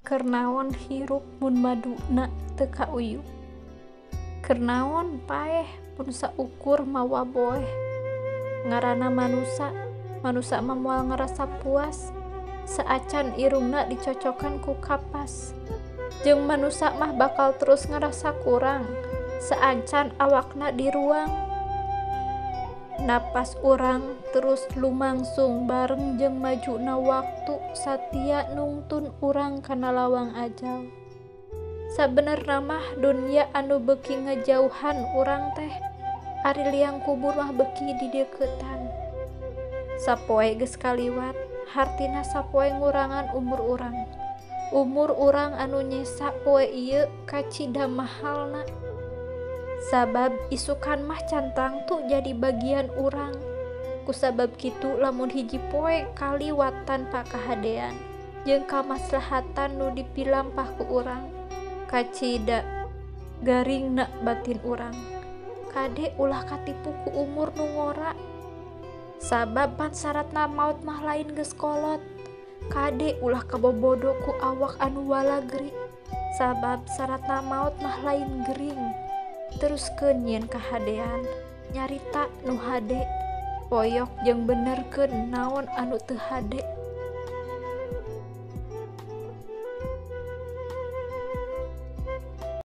Keur naon hirup mun maduna teu kauyup? Keur naon paeh mun saukur mawa boeh? Ngaranna manusa, manusa mah moal ngarasa puas saacan irungna dicocokan ku kapas. Jeung manusa mah bakal terus ngarasa kurang saacan awakna diruang. Napas urang terus lumangsung bareng jeung majuna waktu satia nungtun urang kana lawang ajal. Sabenerna mah dunya anu beuki ngajauhan urang teh, ari liang kubur mah beuki dideuketan. Sapoe geus kaliwat, hartina sapoe ngurangan umur urang. Umur urang anu nyesa poe ieu kacida mahalna. Sabab isukan mah can tangtu jadi bagian urang. Kusabab kitu lamun hiji poe kaliwat tanpa kahadean jeung kamaslahatan nu dipilampah ku urang, kacida garingna batin urang. Kade ulah katipu ku umur nu ngora. Sabab pan saratna maot mah lain geus kolot. Kade ulah kabobodo ku awak anu walagri. Sabab saratna maot mah lain gering. Teruskeun nyieun kahadean, nyarita nu hade, poyok jeung benerkeun naon anu teu hade.